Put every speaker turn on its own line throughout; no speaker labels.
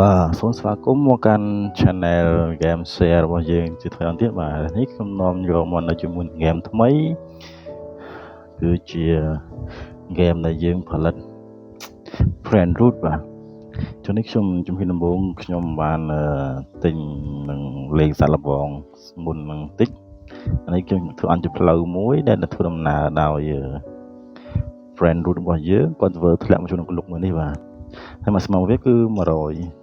បាទសូមស្វាគមន៍មកកាន់ Channel Game Share របស់យើងជាថ្មីម្ដងទៀតបាទនេះខ្ញុំនាំយកមកនៅជាមួយនឹង game ថ្មីគឺជា game ដែលយើងផលិត Brainrot បាទចុះនេះខ្ញុំជំហានដំបូងខ្ញុំបានទិញនឹងលេងសាក់លបងមុននឹងតិចអានេះខ្ញុំធ្វើអន់ជាផ្លូវមួយដែលធ្វើដំណើរដោយ Brainrot របស់យើងគាត់ធ្វើធ្លាក់មកចូលក្នុងក្លុកមួយនេះបាទហើយមកស្មងវាគឺ100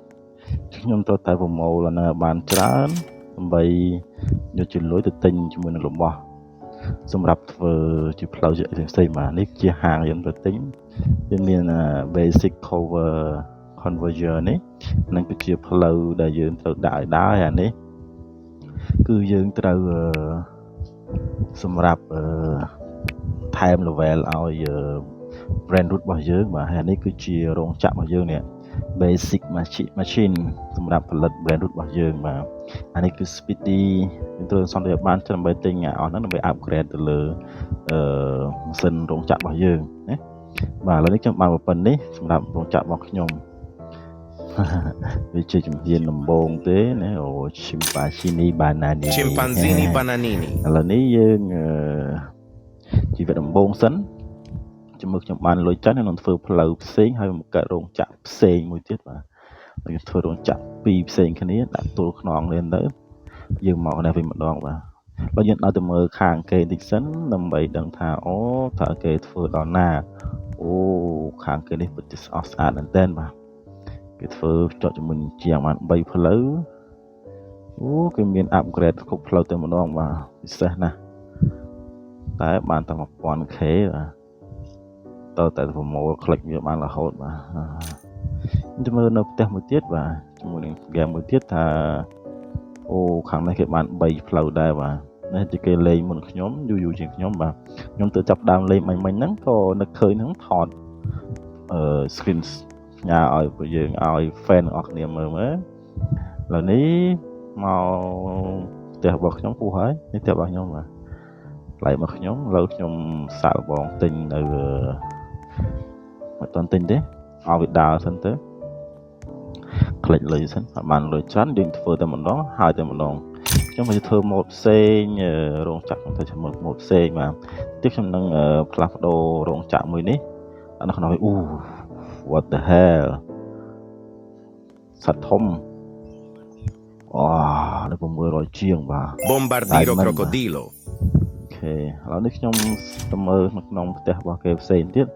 ខ្ញុំត្រូវតែប្រមូលអានឹងបានច្រើនដើម្បីយកជាលុយទៅទិញជាមួយនឹងរបស់សម្រាប់ធ្វើជាផ្លូវជាអីផ្សេងៗបាទនេះជាហាងយើងទៅទិញវាមាន basic cover converger នេះនឹងគឺជាផ្លូវដែលយើងត្រូវដាក់ឲ្យដើរអានេះគឺយើងត្រូវសម្រាប់ថែម level ឲ្យ brainrot របស់យើងបាទហើយនេះគឺជារោងចក្ររបស់យើងនេះ basic machine សម្រាប់ផលិត brainrot របស់យើងបាទអានេះគឺ speedy យើងត្រូវសន្តិបានដើម្បីទិញអស់ហ្នឹងដើម្បី upgrade ទៅលើអឺម៉ាស៊ីនរោងចក្ររបស់យើងណាបាទឥឡូវនេះខ្ញុំបានប៉ុណ្នេះសម្រាប់រោងចក្ររបស់ខ្ញុំវាជាជំហានដំបូងទេណាអូ Chimpanzini Bananini
Chimpanzini Bananini.
ឥឡូវនេះយើងជីវិតដំបូងសិនជាមួយខ្ញុំបានលុយចាស់នឹងធ្វើផ្លូវផ្សេងហើយបង្កើតរោងចក្រផ្សេងមួយទៀតបាទខ្ញុំធ្វើរោងចក្រពីរផ្សេងគ្នាដាក់ទល់ខ្នងនេះទៅយើងមកនេះវិញម្ដងបាទបើយើងដល់ទៅមើលខាងគេតិចសិនដើម្បីដឹងថាអូតើគេធ្វើដល់ណាអូខាងគេនេះពិតជាស្អាតស្អាតមែនទែនបាទគេធ្វើចុចជាមួយជាងបាន3ផ្លូវអូគេមាន upgrade គ្រប់ផ្លូវតែម្ដងបាទពិសេសណាស់តែបានតែ 1000K បាទតើតែប្រមូលคลิกវាបានរហូតបាទ ទៅមើលនៅផ្ទះមួយទៀតបាទជាមួយនឹងហ្គេមមួយទៀតថាអូខាងនេះគេបាន3ផ្លូវដែរបាទនេះជាគេលេងមុនខ្ញុំយូរយូរជាងខ្ញុំបាទខ្ញុំទៅចាប់ដើមលេងមិញមិញហ្នឹងក៏នឹកឃើញហ្នឹងថតអឺ screen ផ្ញើឲ្យពួកយើងឲ្យ fan ទាំងអស់គ្នាមើលមើលឥឡូវនេះមកផ្ទះរបស់ខ្ញុំពោះហើយនេះផ្ទះរបស់ខ្ញុំបាទកន្លែងរបស់ខ្ញុំឥឡូវខ្ញុំសាកល្បងទិញនៅអត់ទាន់ទិញទេឲ្យវាដើរសិនទៅក្លេចលុយសិនអត់បានលុយច្រើនយើងធ្វើតែម្ដងហើយតែម្ដងខ្ញុំមកធ្វើម៉ូតផ្សេងរោងចក្រខ្ញុំធ្វើជាម៉ូតម៉ូតផ្សេងបាទទីខ្ញុំនឹងផ្លាស់ប្ដូររោងចក្រមួយនេះនៅក្នុងអូ what the hell សត្វធំអូដល់600ជាងបាទ
Bombardiro
Diamond.
Crocodilo.
OK ឥឡូវនេះខ្ញុំទៅមើលនៅក្នុងផ្ទះរបស់គេផ្សេងទៀត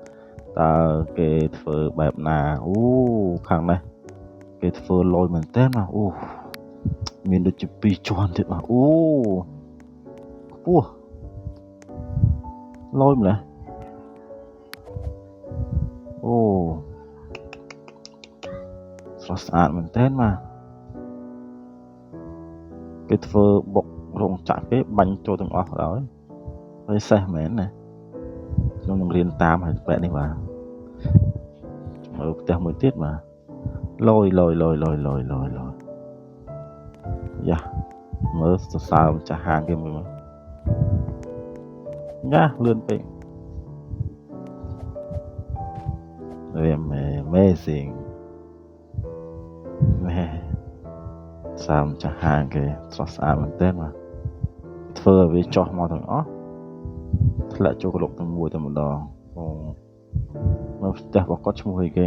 តើគេធ្វើបែបណាអូខាងនេះគេធ្វើលយមែនតើណាអូមានដូចជា2ជាន់ទៀតបាទអូខ្ពស់លយម្ល៉េះអូស្រស់ស្អាតមែនតើបាទគេធ្វើបុករោងចក្រគេបាញ់ចូលទាំងអស់ក៏ដោយហើយសេះមែនណាខ្ញុំនឹងរៀនតាមហើយបែបនេះបាទមើលផ្ទះមួយទៀតបាទលយលយលយលយលយលយលយយ៉ាមើលសរសើរម្ចាស់ហាងគេមួយមើលយ៉ាលឿនពេកវា amazing ណែសាមចាស់ហាងគេស្រស់ស្អាតមែនទែនបាទធ្វើឲ្យវាចោះមកទាំងអស់ធ្លាក់ចូលក្លុកទាំងមួយតែម្ដងអូមើលផ្ទះរបស់គាត់ឈ្មោះអីគេ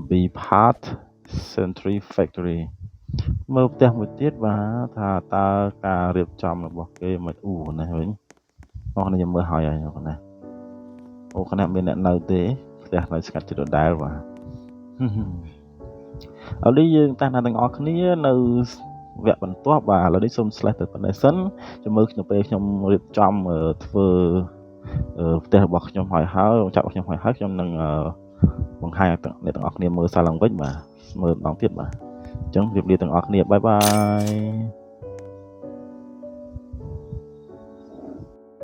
B Part Century Factory មើលផ្ទះមួយទៀតបាទថាតើការរៀបចំរបស់គេមិនអូនេះវិញអស់នេះខ្ញុំមើលហើយហើយនេះអូគណៈមានអ្នកនៅទេផ្ទះនៅស្ងាត់ជាដដែលបាទឥឡូវនេះយើងតាមដានទាំងអស់គ្នានៅវគ្គបន្ទាប់បាទឥឡូវនេះសូម slash ទៅប៉ុណ្ណេះសិនចាំមើលខ្ញុំពេលខ្ញុំរៀបចំធ្វើផ្ទះរបស់ខ្ញុំហើយហើយចាប់របស់ខ្ញុំហើយហើយខ្ញុំនឹងបង្ហាញឲ្យអ្នកទាំងអស់គ្នាមើលសារឡើងវិញបាទមើលម្ដងទៀតបាទអញ្ចឹងជម្រាបលាទាំងអស់គ្នាbye bye.